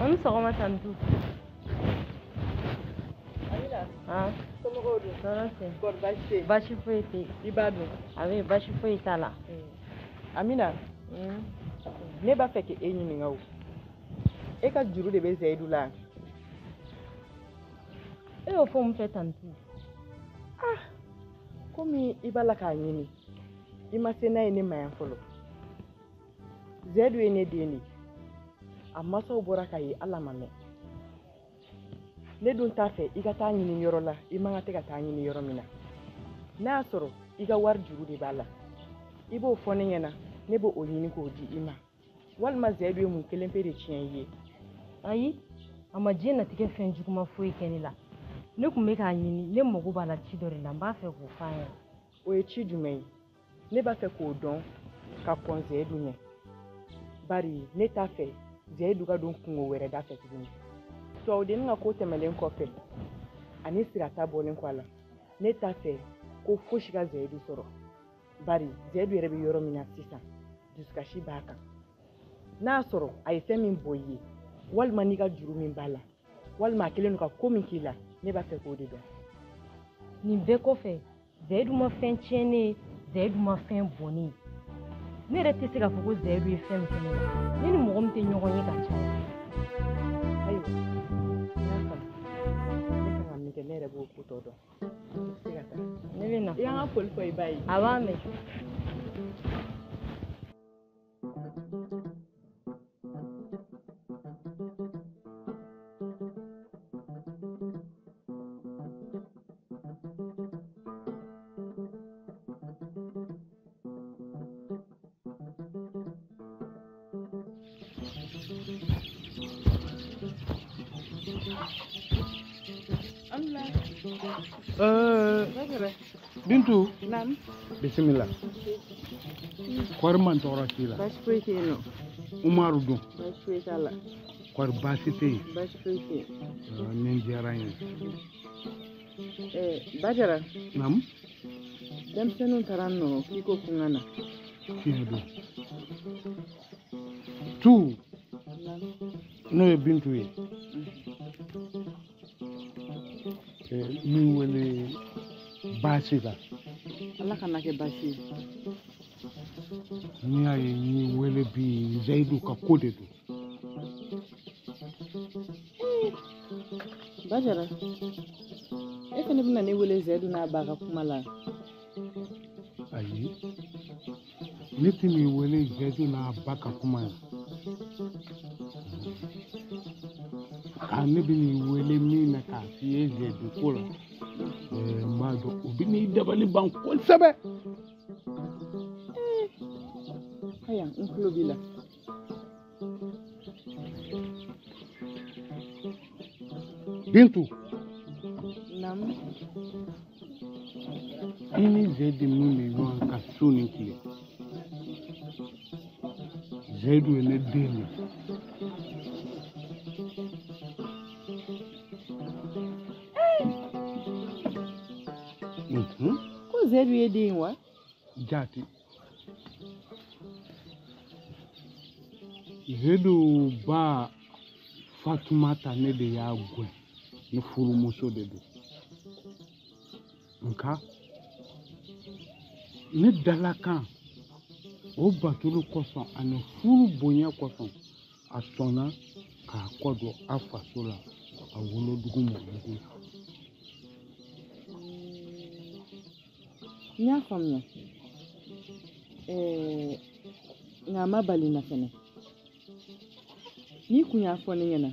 An ni sɔgɔma Tantu. Amina. Ah. Somɔgɔw dun? Tɔɔrɔ tɛ. Kɔri baasi tɛ yen? Baasi foyi tɛ yen. I b'a dun? A bɛ yen, baasi foyi t'a la. Amina. Ne b'a fɛ k'e ɲininka o. E ka juru de bɛ Zayidu la? E y'o fɔ mun fɛ Tantu? Ah, komi i b'a la k'a ɲini, i ma se n'a ye ne ma yan fɔlɔ. Zayidu ye ne den de ye. A mansaw bɔra k'a ye hali a ma mɛn. Ne dun t'a fɛ i ka taa ɲini yɔrɔ la, i man kan tɛ ka taa ɲini yɔrɔ min na. N'a y'a sɔrɔ i ka wari juru de b'a la, i b'o fɔ ne ɲɛna, ne b'o ɲini k'o di i ma. Walima Zayidu ye mun kelen pe de tiɲɛ i ye? Ayi, a ma diɲɛnatigɛ fɛn juguman foyi kɛ ne la. Ne tun bɛ k'a ɲini, ne mago b'a la ci dɔ de la, n b'a fɛ k'o f'a ɲɛna. O ye ci jumɛn ye? Ne b'a fɛ k'o dɔn ka kɔn Zayidu ɲɛ. Bari ne t'a fɛ Zayidu ka don kungo wɛrɛ da fɛ tuguni. Tubabudennin ka ko tɛmɛlen kɔfɛ ani sirata bɔlen kɔ a la, ne t'a fɛ ko fosi ka Zayidu sɔrɔ. Bari Zayidu yɛrɛ bɛ yɔrɔ min na sisan, dusukasi b'a kan. N'a y'a sɔrɔ a ye fɛn min bɔ i ye, walima n'i ka juru min b'a la, walima a kɛlen don ka ko min k'i la, ne b'a fɛ k'o de dɔn. Nin bɛɛ kɔfɛ, Zayidu ma fɛn tiɲɛ ne ye, Zayidu ma fɛn bɔn ne ye. Ne yɛrɛ tɛ se k'a fɔ ko Zayidu ye fɛn min kɛ ne la. Ne ni mɔgɔ min tɛ ɲɔgɔn ye ka caya. Ayiwa, n y'a faamu. Ne kan ka min kɛ, ne yɛrɛ b'o ko tɔ dɔn. I bɛ se ka taa. Ne bɛ na. I y'an ka foli fɔ i ba ye. A b'a mɛn. Bintu. Naam. Bisimila. Kɔri man tɔɔrɔ t'i la. Baasi foyi tɛ yen nɔ. Umaru dun. Baasi foyi t'a la. Kɔri baasi tɛ yen. Baasi foyi tɛ yen. Nin diyara n ye. Bajara. Naamu. Denmisɛnninw taara n nɔ k'i ko ko n ka na. Tiɲɛ don. Tu. N'o ye Bintu ye. Min wele baasi la. Ala kana kɛ baasi ye. N'i y'a ye n y'i wele bi, Zayidu ka ko de don. Bajara, e fana bɛna ne wele Zayidu n'a ba ka kuma la? Ayi, ne tɛn'i wele Zayidu n'a ba ka kuma la. A ne bɛn'i wele min na k'a f'i ye Zayidu ko la. N b'a dɔn o bɛ n'i dabali ban kosɛbɛ. Ayiwa, n tulo b'i la. Bintu. Naamu. I ni Zayidu min bɛ ɲɔgɔn kan su ni tile. Zayidu ye ne den de ye. Ko Zayidu ye den ye wa? Jaati. Zayidu ba Fatumata ne de y'a gɛn, ne furumuso de don. Nka ne dalakan o batoli kosɔn ani furu bonya kosɔn, a sɔnna k'a kɔ don a faso la, a wolodugu mɔdugu la. N y'a faamuya. Nka a ma bali n na fɛnɛ. N'i kun y'a fɔ ne ɲɛna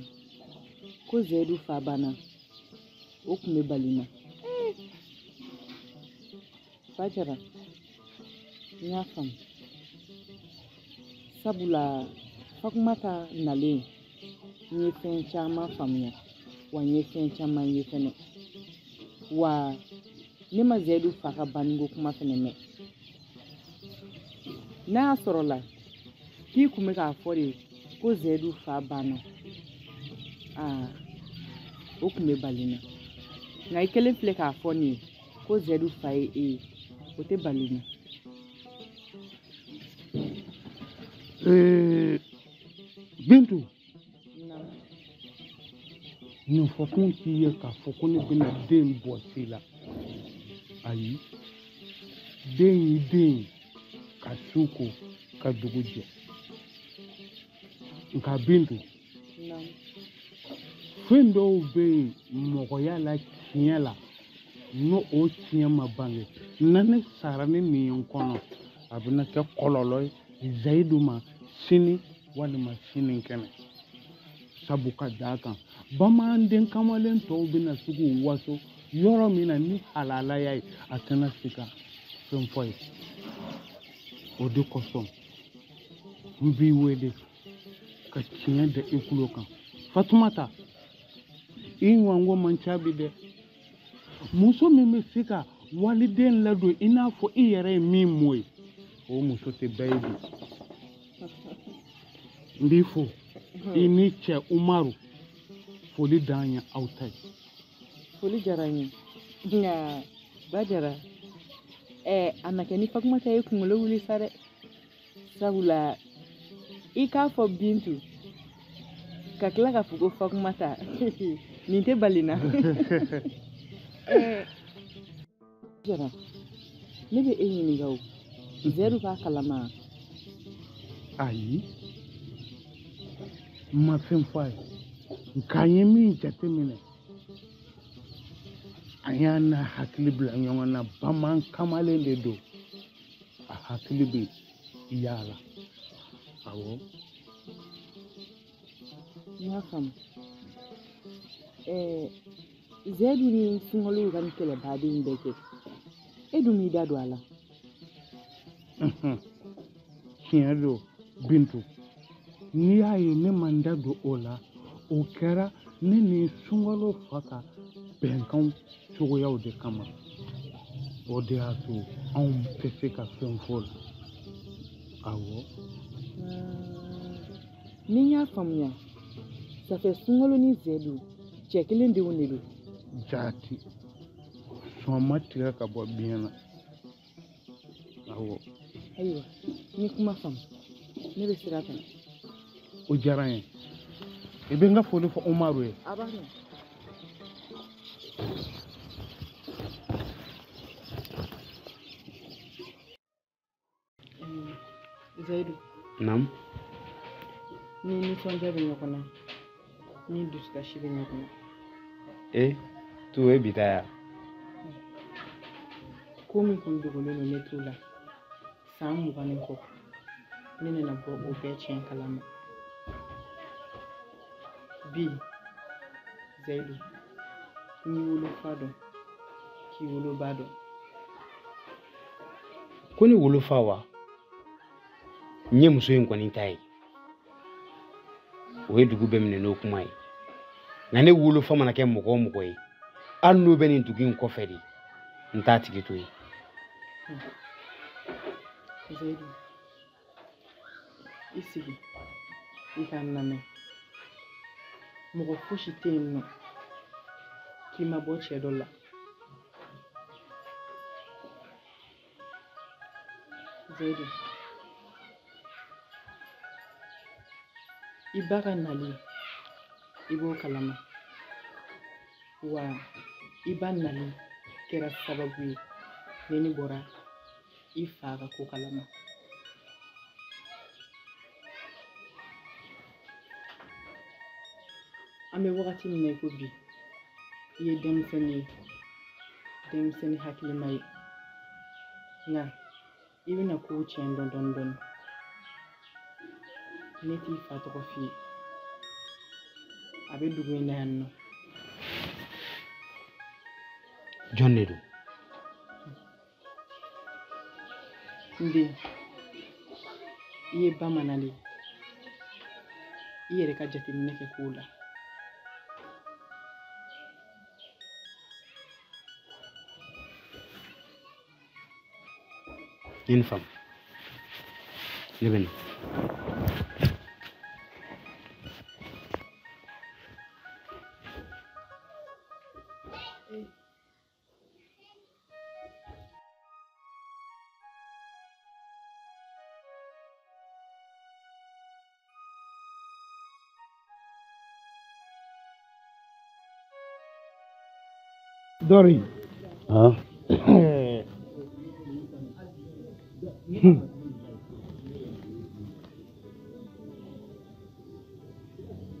ko Zayidu fa banna, o kun bɛ bali n na. Bajara, n y'a faamu. Sabula Fatumata nalen, n ye fɛn caman faamuya, wa n ye fɛn caman ye fɛnɛ. Wa ne ma Zayidu fa ka banniko kuma fɛnɛ mɛn. N'a y'a sɔrɔ la k'i kun bɛ k'a fɔ de ko Zayidu fa banna, aa, o kun bɛ bali n na. Nka i kelen filɛ k'a fɔ nin ye ko Zayidu fa ye e ye, o tɛ bali n na. Bintu. Naamu. Nin fɔkun t'i ye k'a fɔ ko ne bɛna den bɔsi i la. Ayi, den y'i den ye ka su ko ka dugu jɛ. Nka Bintu, fɛn dɔw bɛ yen mɔgɔya la tiɲɛ la n'o o tiɲɛ ma bange na ne sara ni nin ye n kɔnɔ a bɛna kɛ kɔlɔlɔ ye Zayidu ma sini walima sinikɛnɛ. Sabu ka d'a kan bamananden kamalen tɔw bɛna se k'u waso yɔrɔ min na ni halalaya ye a tɛna se ka fɛn fɔ ye. O de kosɔn n b'i wele ka tiɲɛ da i tulo kan. Fatumata, i ɲɔgɔnko man ca bi dɛ. Muso min bɛ se ka waliden ladon i n'a fɔ i yɛrɛ ye min mɔ ye, o muso tɛ bɛɛ ye bi. N b'i fo i ni cɛ Umaru, foli dan ye aw ta ye. Foli diyara n ye nka Bajara, a na kɛ ni Fatumata ye kunkolo wuli sa dɛ. Sabula i k'a fɔ Bintu ka tila k'a fɔ ko Fatumata nin tɛ bali n na. Jara, ne bɛ e ɲininka o, Zayidu b'a kalama? Ayi, n ma fɛn fɔ a ye. Nka n ye min jateminɛ, a y'a n'a hakili bila ɲɔgɔn na. Baman kamalen de don, a hakili bɛ yaala. Awɔ. N y'a faamu. Zayidu ni Sunkalo y'u ka nin kɛlɛbaden in bɛɛ kɛ, e dun m'i da don a la. Tiɲɛ don Bintu, n'i y'a ye ne ma n da don o la, o kɛra ne ni Sunkalo fa ka bɛnkanw cogoyaw de kama. O de y'a to anw tɛ se ka fɛn fɔ o la. Awɔ. Ni n y'a faamuya, ça fait Sunkalo ni Zayidu cɛ kelen denw de don. Jaati, sɔn ma tigɛ ka bɔ biɲɛ na. Awɔ. Ayiwa, n ye kuma faamu, ne bɛ sira kan. O diyara n ye. I bɛ n ka foli fɔ Umaru ye. A b'a mɛn. Zayidu. Naamu. Ni nisɔndiya bɛ ɲɔgɔn na, ni dusukasi bɛ ɲɔgɔn na. Tu ye bi ta ya? Ko min kun dogolen don ne t'o la san 20 ni kɔ, ne nana bɔ o bɛɛ tiɲɛ kalama. Bi Zayidu, n y'i wolofa dɔn k'i woloba dɔn. Ko ne wolofa wa? N ye muso in kɔni ta ye. O ye dugu bɛɛ minɛ n'o kuma ye. Nka ne wolofa mana kɛ mɔgɔ o mɔgɔ ye, hali n'o bɛ nin dugu in kɔfɛ de, n t'a tigi to yen. Zayidu, i sigi i ka n lamɛn. Mɔgɔ fosi tɛ yen nɔ k'i ma bɔ cɛ dɔ la. Zayidu, i ba ka nali i b'o kalama, wa i ba nali kɛra sababu ye ne ni bɔra i fa ka ko kalama. An bɛ wagati min na i ko bi, i ye denmisɛnnin ye, denmisɛnnin hakilima ye, nka i bɛna kow tiɲɛ dɔn dɔɔni dɔɔni. Ne t'i fa tɔgɔ f'i ye, a bɛ dugu in na yan nɔ. Jɔn de don? N den, i ye bamanan de ye, i yɛrɛ ka jateminɛ kɛ kow la. N ye nin faamu, ne bɛ na. Dɔri.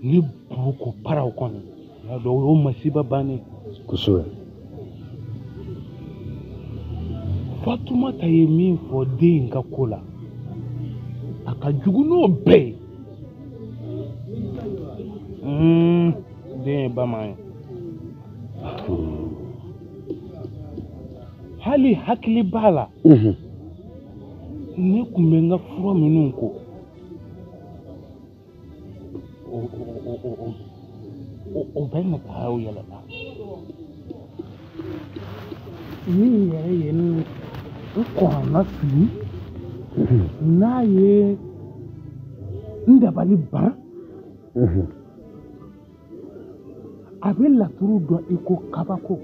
Ni buruko paraw kɔni y'a dɔn o masiba bannen. Kosɛbɛ. Fatumata ye min fɔ den in ka ko la, a ka jugu n'o bɛɛ ye. Den ye baman ye. Hali hakili b'a la. Ne kun bɛ n ka fura minnu ko, o bɛɛ na taa o yɛlɛma. Min yɛrɛ ye n kɔnɔna fili, n'a ye n dabali ban, a bɛ laturu dɔn i ko kabako.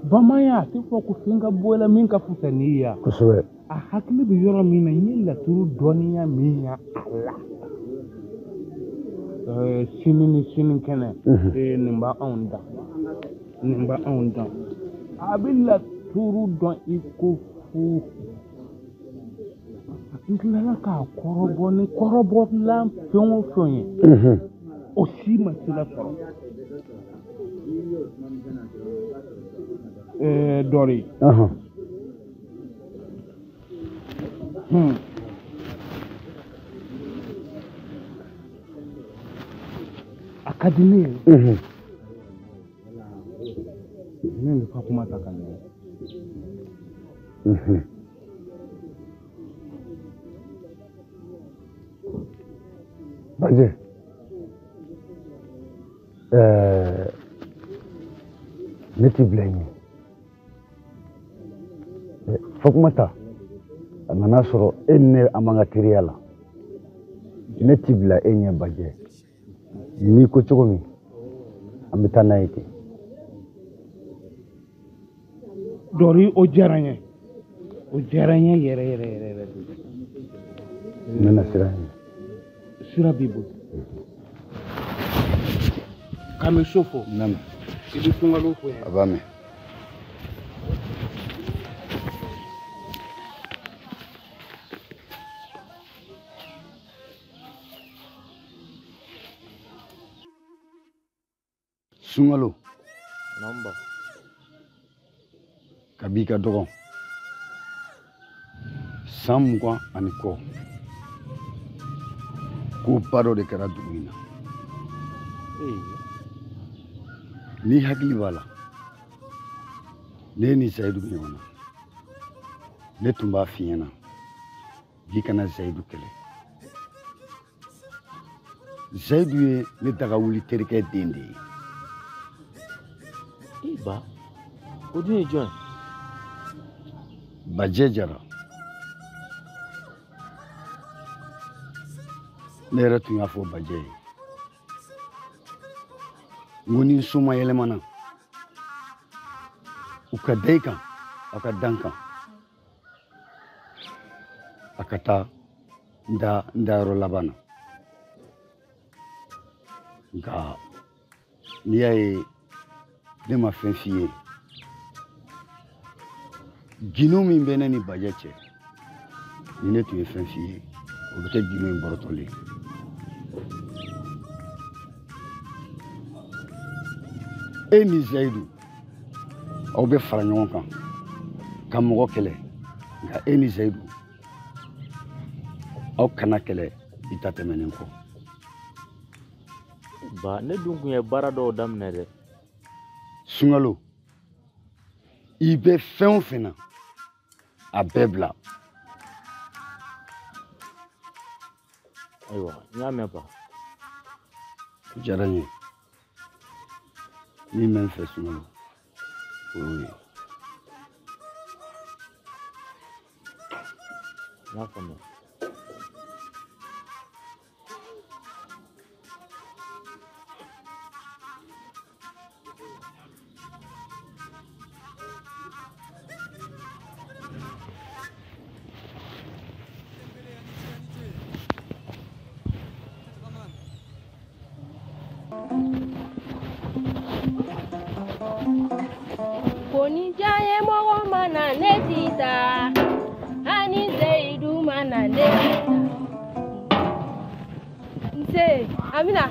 Bamanya a tɛ fɔ ko fɛn ka bɔ i la min ka fisa n'i ye. Kosɛbɛ. A hakili bɛ yɔrɔ min na, n ye laturu dɔnniya min ya a la. Sini ni sinikɛnɛ, nin b'anw dan. Nin b'anw dan. A bɛ laturu dɔn i ko fu. N tilala k'a kɔrɔbɔ ni kɔrɔbɔlan fɛn o fɛn ye. O si ma sira sɔrɔ. Dɔri. A ka di ne ye. Ne ni Fatumata ka ɲɔgɔn. Bajɛ, ne t'i bila i ɲɛ. Fatumata, a nana sɔrɔ e ni ne an b'an ka teriya la. Ne t'i bila e ɲɛ Bajɛ. N'i ko cogo min, an bɛ taa n'a ye ten. Dɔri, o diyara n ye. O diyara n ye yɛrɛ yɛrɛ yɛrɛ yɛrɛ de. N bɛna sira ɲini. Sira b'i bolo. K'an bɛ so fo. N y'a mɛn. I bɛ sunkalo fo yan. A b'a mɛn. Sunkalo. Namba. Kabi ka dɔgɔn. San 20 ani kɔ. Koba dɔ de kɛra dugu in na. N'i hakili b'a la, ne ni Zayidu bɛ ɲɔgɔn na. Ne tun b'a f'i ɲɛna k'i kana Zayidu kɛlɛ. Zayidu ye ne daga wuli terikɛ den de ye. I ba, o dun ye jɔn ye? Bajɛ Jara. Ne yɛrɛ tun y'a fɔ Bajɛ ye. N ko ni n soma yɛlɛmana, u ka da i kan, aw ka da n kan. A ka taa n dayɔrɔ laban na. Nka n'i y'a ye ne ma fɛn f'i ye, gindo min bɛ ne ni Bajɛ cɛ, ni ne tun ye fɛn f'i ye, o bɛ kɛ gindo in bɔrɔtɔlen ye. E ni Zayidu, aw bɛ fara ɲɔgɔn kan ka mɔgɔ kɛlɛ, nka e ni Zayidu, aw kana kɛlɛ i ta tɛmɛnen kɔ. Ba, ne dun kun ye baara dɔw daminɛ dɛ. Sunkalo, i bɛ fɛn o fɛn na, a bɛɛ bila. Ayiwa, n y'a mɛn ba. O diyara n ye. Min bɛ n fɛ Sunkalo, o y'o ye. N y'a faamuya. Ko ni diya ye mɔgɔ ma na ne ti taa. Ani Seyidu ma na ne ti taa. Nse, Amina,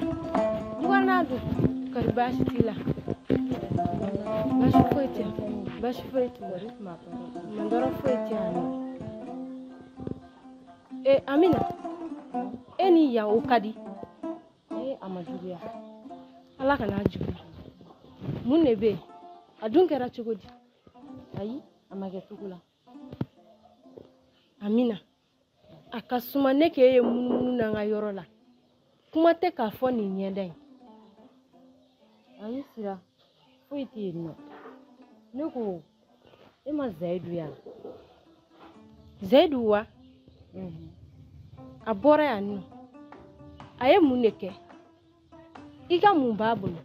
dukɔnɔna dun? Kɔri baasi t'i la? Baasi foyi tɛ yan. Baasi foyi t'i la. Mantɔɔrɔ foyi tɛ yan nɔ. E Amina, e ni yan o ka di? Ee, a ma juguya. Ala kana juguya. Mun de bɛ yen? A dun kɛra cogo di? Ayi, a ma kɛ cogo la. Amina, a ka suma ne k'e ye munumunu n'an ka yɔrɔ la. Kuma tɛ k'a fɔ nin ɲɛda in. Ayi Sira, foyi tɛ yen nɔ. Ne ko, e ma Zayidu ye wa? Zayidu wa? A bɔra yan nɔ. A ye mun de kɛ? I ka mun b'a bolo?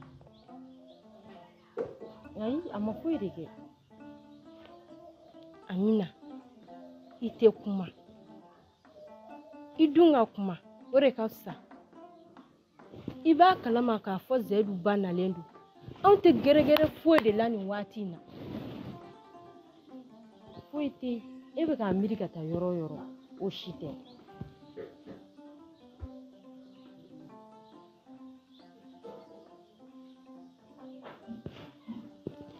Ayi, a ma foyi de kɛ. Amina, i tɛ kuma. I dun ka kuma, o de ka fisa. I b'a kalama k'a fɔ Zayidu ba nalen don. Anw tɛ gɛrɛgɛrɛ foyi de la nin waati in na. Foyi tɛ, e bɛ k'a miiri ka taa yɔrɔ o yɔrɔ, o si tɛ.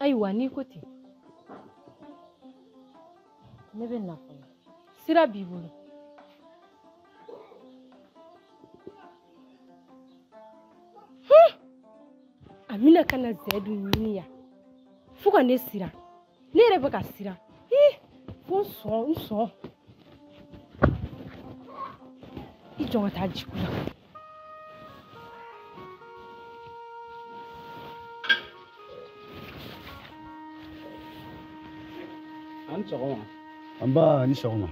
Ayiwa, n'i ko ten. Ne bɛ na fɔlɔ. Sira b'i bolo. Amina kana Zayidu ɲini yan. Fo ka ne siran. Ne yɛrɛ bɛ ka siran. Ih, fo n sɔn, n sɔn. I jɔ ka taa jiko la. An ni sɔgɔma. Nba, ni sɔgɔma.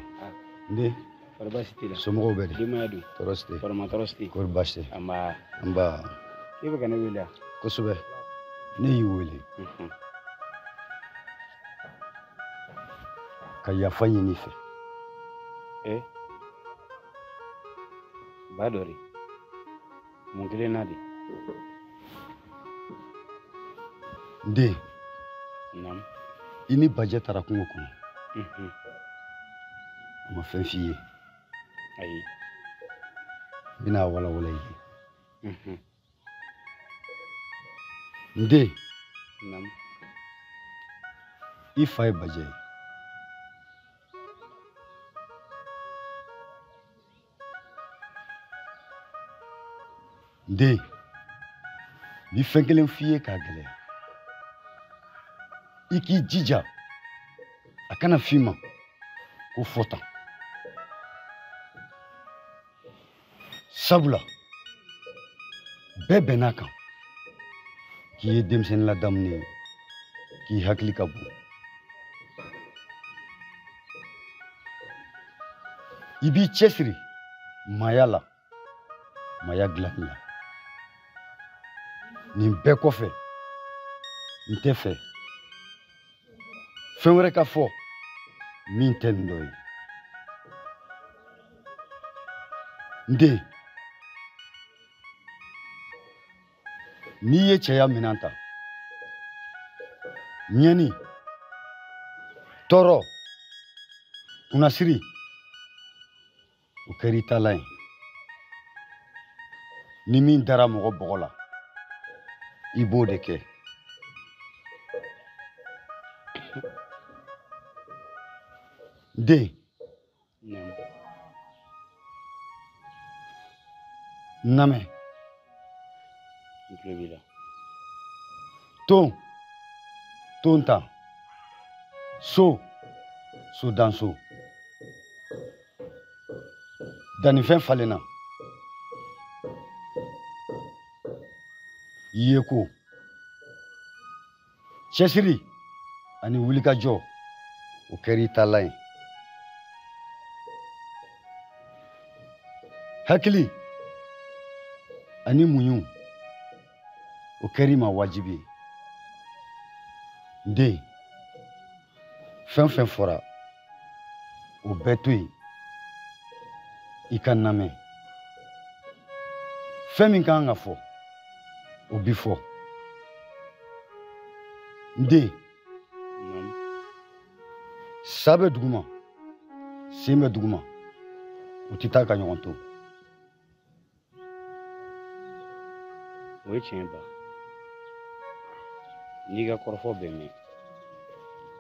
N den. Kɔri baasi t'i la? Somɔgɔw bɛ di? Denbaya dun? Tɔɔrɔ si tɛ. Kɔrɔma tɔɔrɔ si tɛ. Kɔri baasi tɛ. Nba. Nba. I bɛ ka ne wele wa? Kosɛbɛ. Ne y'i wele. Ka yafa ɲini i fɛ. Eh? Ba dɔ de. Mun kelen na de? N den. Naamu. I ni Bajɛ taara kungo kɔnɔ. A ma fɛn f'i ye. Ayi. N bɛna a walawala i ye. N den. Naamu. I fa ye Bajɛ ye. N den, n bɛ fɛn kelen f'i ye k'a gɛlɛya. I k'i jija a kana f'i ma ko fɔ tan. Sabula bɛɛ bɛnn'a kan k'i ye denmisɛnnin ladamunen ye, k'i hakili ka bon. I b'i cɛsiri maaya la, maaya dilanni la. Nin bɛɛ kɔfɛ, n tɛ fɛ fɛn wɛrɛ ka fɔ min tɛ nin dɔ ye. N den, n'i ye cɛya minɛn ta, ɲɛni, tɔɔrɔ, kunnasiri, o kɛra i taalan ye. Ni min dara mɔgɔ bɔgɔ la, i b'o de kɛ. N den, n lamɛn. N tulo b'i la. Ton, ton ta. So, so danso. Dannifɛn falenna. Yeko, cɛsiri ani wulikajɔ, o kɛra i taalan ye. Hakili ani muɲu, o kɛra i ma wajibi ye. N den, fɛn fɛn fɔra, o bɛɛ to yen, i ka n lamɛn. Fɛn min ka kan ka fɔ, o bi fɔ. N den, Sa bɛ duguma, sen bɛ duguma, u tɛ taa ka ɲɔgɔn to. O ye tiɲɛ ba. N'i ka kɔrɔfɔ bɛ mɛn,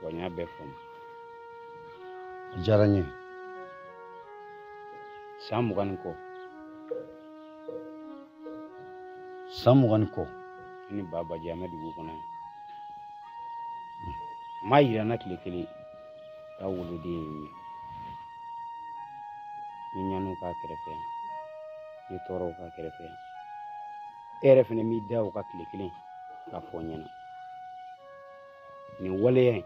wa n y'a bɛɛ faamu. A diyara n ye. San 20 ni kɔ. San 20 ni kɔ. Ne ni Ba Bajɛ an bɛ dugu kɔnɔ yan. A m'a yira n na tile kelen k'a woloden ye n ye. N ye ɲaniw k'a kɛrɛfɛ yan, n ye tɔɔrɔw k'a kɛrɛfɛ yan. E yɛrɛ fɛnɛ m'i da o kan tile kelen k'a fɔ n ɲɛna. Nin waleya in,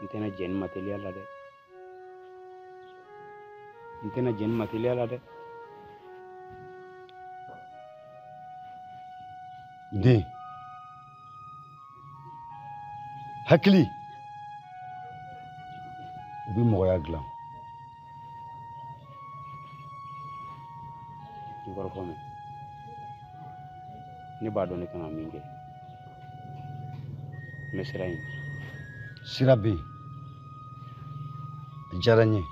n tɛna jɛn ni ma teliya la dɛ. N tɛna jɛn ni ma teliya la dɛ. Den, hakili, o bɛ mɔgɔya dilan. N kɔrɔfɔ mɛn. Ne b'a dɔn ne kan ka min kɛ. N bɛ sira ɲini. Sira bɛ yen. A diyara n ye.